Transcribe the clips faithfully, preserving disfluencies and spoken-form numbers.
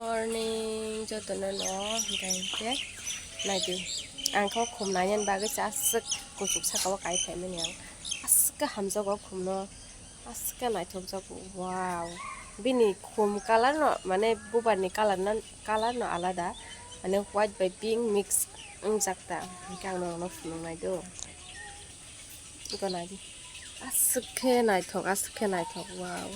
Morning, jotono no, hingke hingke naidi. Ang kho khum naiyan bagwi se aswk kuchuk saka o kai phaimani ang. Aswk khe hamjago khumno, aswk khe naithokjago. Wow. Bini khum colour no, mane bubar ni colour no, colour no alada. Mane white bai pink mix wngjak ta. Hingke ang norokno phunuk nai do. Iko naidi. Aswk khe naithok, aswk khe naithok, wow.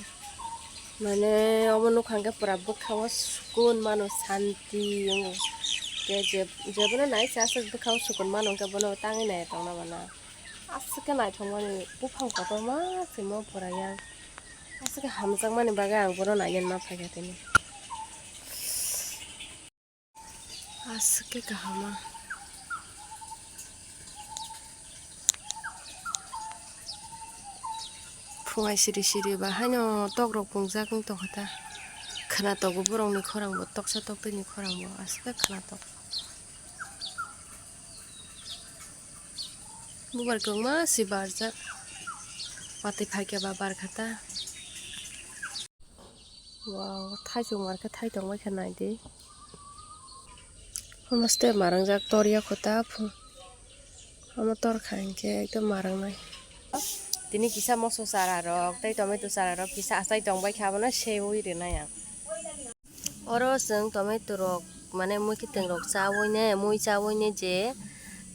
Mane omo nukha hwnkhe pura bwkhao sukun mano, santi wngo. Khe je-, jebono naisa aswk bwkhao sukun mano hwnkhe bono tangwi nai tongna mano. Aswk khe naithok mani buphang kotorma se mo pura yang. Aswk khe hamjakmani bagwi ang bono naiyan ma phaikha tini. Aswk khe kaham ah. Phungai siri siri ba haino tok rok pungjak wng tongkha ta. Khwnatok bo borok ni khorang bo, toksa tokti ni khorang bo aswk khe khwnatok. Bubar kwbangma se barjak. Watwi phaikhe ba barkha ta. Wow, thaisong barkhe thai tongbaikha naidi. Hamaste marangjak tor yakho ta phu. Omo tor kha hinkhe ekdom marangnai. Tini kisa moso chara rok tei tomato chara rok kisa achai tongbaikha, abono seui rwnai ang. Oro chwng tomato rok, mane, mui kiting rok chaui ne, mui chaui ne je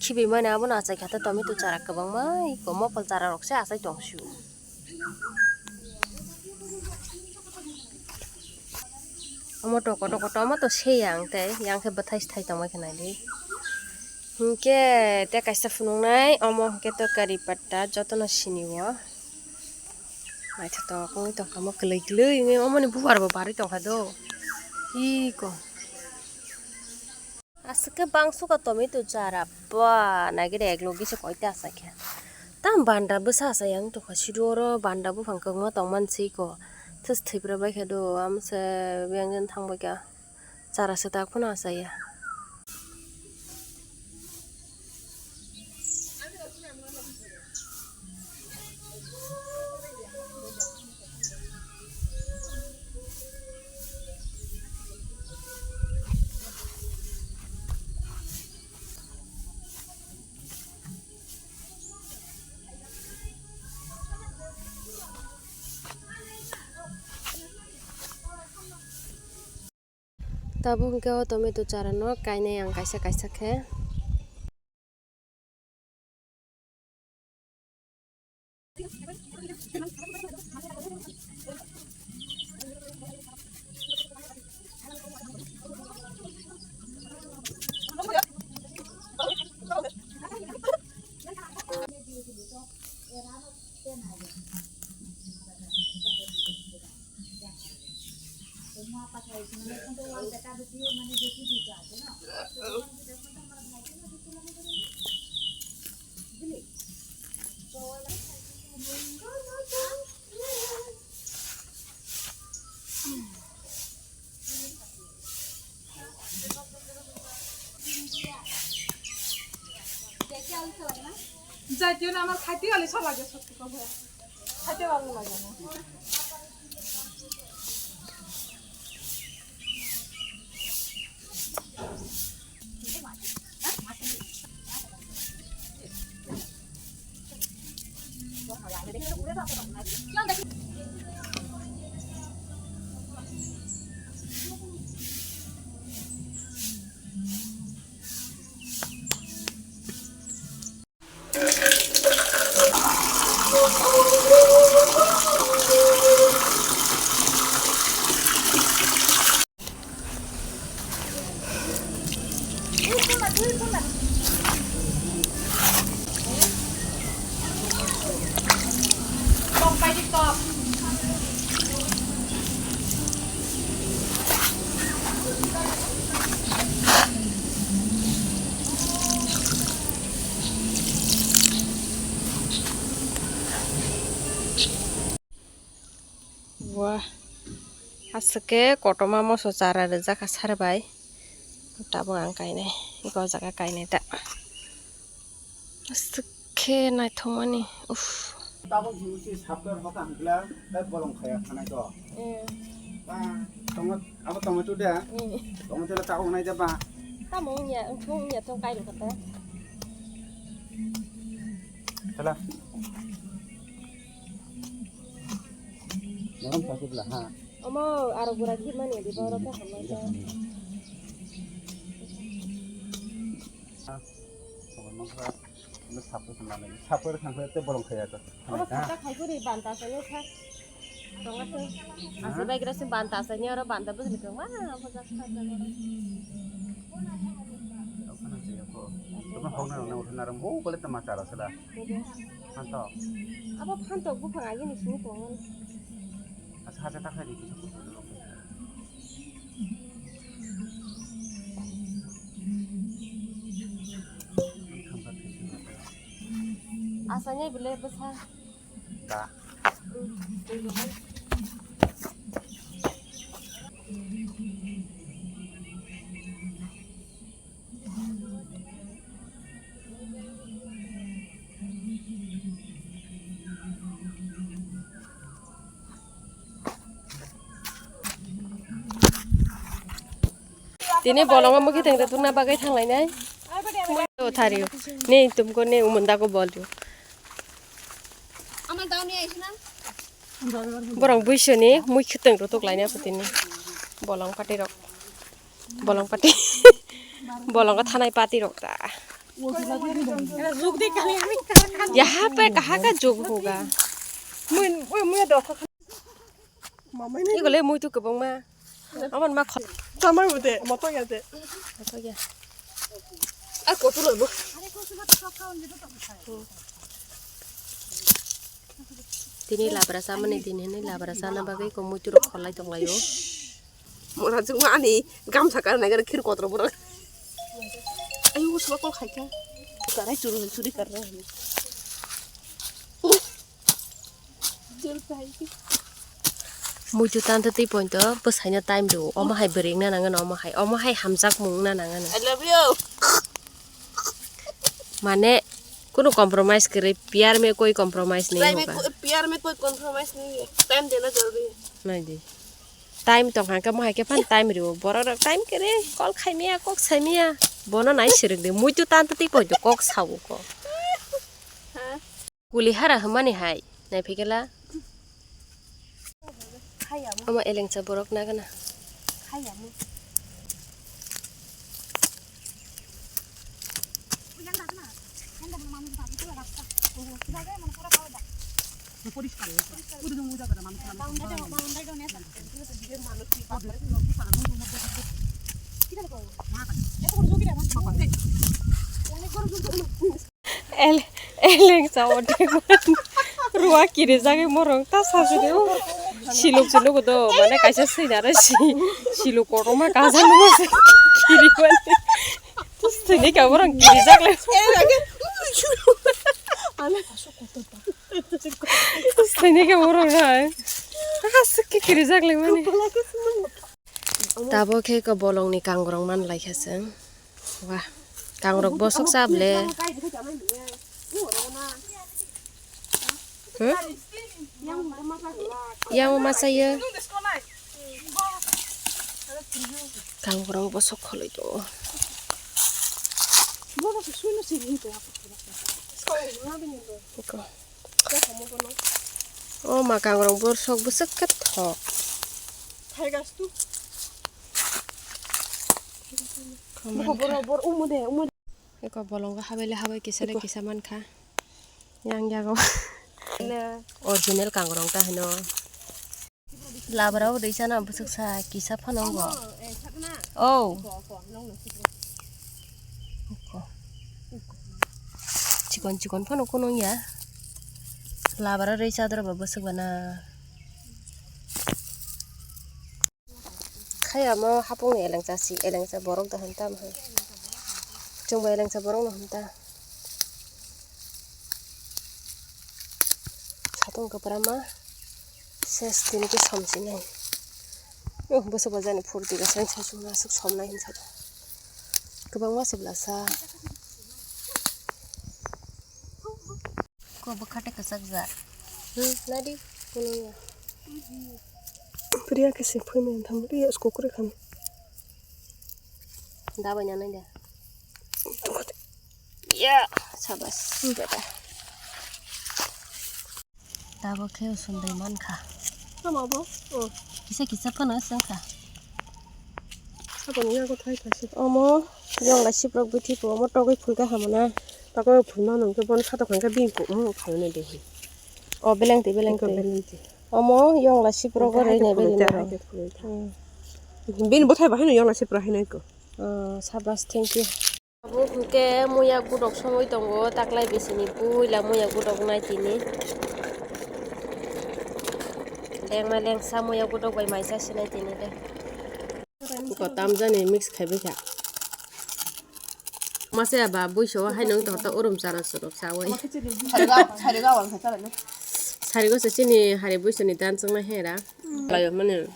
khibimani abono achai kha, tei tomato chara kwbangma iko mokol chara rok se achai tong sio. Omo toko toko tomato se yang tei yang khe bwthai se thai tongbai khe naidi. Hinkhe tei kaisa phunuknai, omo hinkhe to kari patta jotono sini o. Naithotok wngwi tongkha omo kwlwi kwlwi wngwi, omoni bubar bo barwi tongkha do. Iko. Aswk khe bangsuka tomato chara ba naigede eklogi se koita achaikha. Tam banda bwsa achai ang tongkha sidu oro banda buphang kwbangma tongmani siko. Thus thwipra baikha do amse biyang thangbaikha. Chara se tak phano achaiya. Tabuk hwnkhe o tomato chara no kainai ang kaisa kaisa khe. যাইতে না, আমার খাইতে গেলে সব লাগে, সত্যি কথা। খাইতে ভালো লাগে না। Wah, aswk khe kotorma moso chara rijak kha sar bai. Tabuk ang kainai, eko jaga kainai ta. Aswk khe naithokmani, uff. Tabuk hiwi se sapler hoka hwnkhe, tei bolong khaya khanai to. Eh. Tongo, abo tongo tu de. Hmm. Tongo tu le ta ong nai de ba. Tamo wngya, wngthung wngya thung kai rwkha ta. Sala. Norom sa sibla ha. Omo aro gura khimani di borok khe hamlai ta. Sapo se manwi, sapo rwkha khe tei bolong khaiya khe. Omo saka khai khe ri banta sani kha. Tongo se. Asi bai gra se banta sani oro banta bwswk tong ma, omo jak kha jak oro. Okhana se ko. Tama hokna rokna uthana ram ho bole tama chara sala. Phantok. Abo phantok buphang agini sini tongo. Asa haja ta khai di kisa kusa. Asanya bele bwsa. Da. Tini bolongo mukhe tengtwtwkna bagwi thanglainai. Thario. Ni tumko ni umunda ko bolio. Borong buisoni mui khwtwng rwtwk lainai pho tini. Bolong pati rok. Bolong pati. Bolongo thanai pati rok ta. Yaha pe kaha ka jog hoga. Mui, mui, mui do. Igole mui tu kwbangma. Amon ma khot. Tamar bude, moto ya de. Moto ya. A kotu lo bo. Tini labra samani din hini labra sana bagwi ko mui tu rok kholai tonglaio. Mora jwngma ani gamsa karnai gara khir kotro borok. Ayu, solo kol khaikha. Karai churu churi karnai. Chul khaikha. Muitu tanta twi pointo bwsaino time rw. Omo hai bwrwi wngna nangano omo hai. Omo hai hamjakmung wngna nangano. I love you. Mane, kunu compromise kwrwi, pyar mein koi compromise nahi hoga. Pyar mein koi compromise nahi hai. Time dena zaruri hai. Naidi. Time tong hangke mo hai khe phan time rw. Borok rok time kwrwi, call khaimya, kok saimya. Bono nai sirikdi. Muitu tanta twi pointo kok sao ko. Ha? Kuli hara hwnmani hai, naiphikela. Omo elengsa borok nagana. El, elengsa odhek ruwa kirijagwi morong ta sajagwi o silok se nugo do, mane kaisa sinaro si, silok kotorma kaisa nugo se kiri mani. Sini ka morong kirijak le. Sini ka morong hai. Aswk khe kirijak le mani. Tabuk khe eko bolongni kangrok man lai kha chwng. Wah, kangrok bosok cha ble. Hmm? Yang ma cha yo. Kangrok bosok kholoi tongo. Eko. O ma kangrok bosok bwswk khe thok. Eko bolongo habai le habai kisa le kisa mankha. Yang yago. Original kangrok ta hino. Labra o risa na bwswk sa kisa phano wngkha. Oh. Chikon chikon phano kunung ya. Labra risa doro ba bwswk ba na. Khaya mo hapung ni elengsa si elengsa borok da hwn tam hwn. Chwng ba elengsa borok no hwn ta. Satung kwpra ma. Ses tini khe som sinai. Oh, bwswk ba jani phur diga sang sang sung aswk som nai hinsa. Kwbangma se bwlasa. Ko bwkha tei kwchak ja. Hmm, nadi. Kuno ya. Priya khe se phoi mani tham, Priya sko kre kham. Dabai na nai da. Ya, sabas. Hmm. Beta. Tabo khe usundui mankha. Tamo bo? Oh. Kisa kisa phano wngkha. Saboni yago thai thai se. Omo yongla siprok bithi po, omo togwi phulkha hamana. Togwi phulma nungkhe bono satok hangkhe bini kokno khaina de. O beleng twi, beleng twi. Beleng twi. Omo yongla siprok o rwina bini. Hmm. Bini bwthai bo haino yongla siprok haino iko. Oh, sabas, thank you. Abo hwnkhe muya gudok songwi tongo, taklai bisini puila muya gudok nai tini. Lengma lengsa muya gudok bai maisa sinai tini de. Iko tamjani mix khaibai kha. Masa ya ba buiso hai nung tong ta urum chana suruk sawi. Sarigo, sarigo awal khe chalai no. Sarigo se chini hari buiso ni dan chungna hera. Layo mani.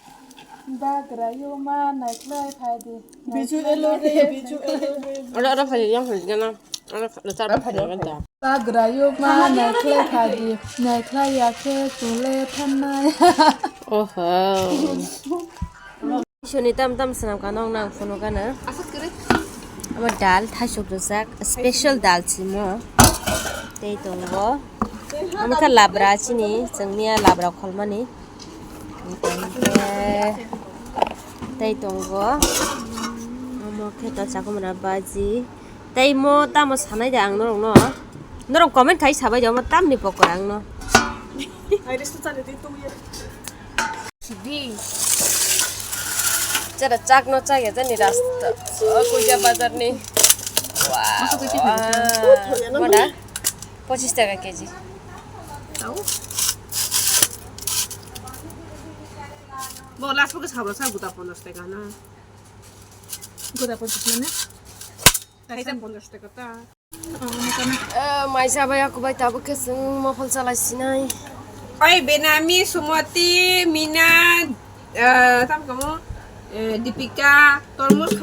Bagrayo ma naiklai phai di. Biju elo re, biju elo re. Ora, ora phai yang phai gana. Ora, ora char phai gana. Bagrayo ma naiklai phai di. Naiklai ya khe tole thanai. Oho. Isoni tam tam swnam ka nong nang phunuk gana. Abo dal thaisok rwjak, special dal simo. Tei tongo. Omo khe labra chini, chwng miya labra kholmani. Tei tongo. Omo khe to chakumra baji. Tei mo tamo sanai de ang norok no. Norok comment khai sabai de omo tamni pokora ang no. Sidi. Jara chak no chak ya jani rasta. O kuja bazar ni. Wow. Masa kuja bazar. Mana? Pochis taka keji. Tau? Bo last box habo sa guta pondos taka na. Guta pondos mana? Kaisa pondos taka ta. Eh, maisa bai aku bai tabuk khe chwng mokol chalai sinai. Oi Benami, Sumati, Mina, eh, tam kamu, eh, Dipika, Tormos.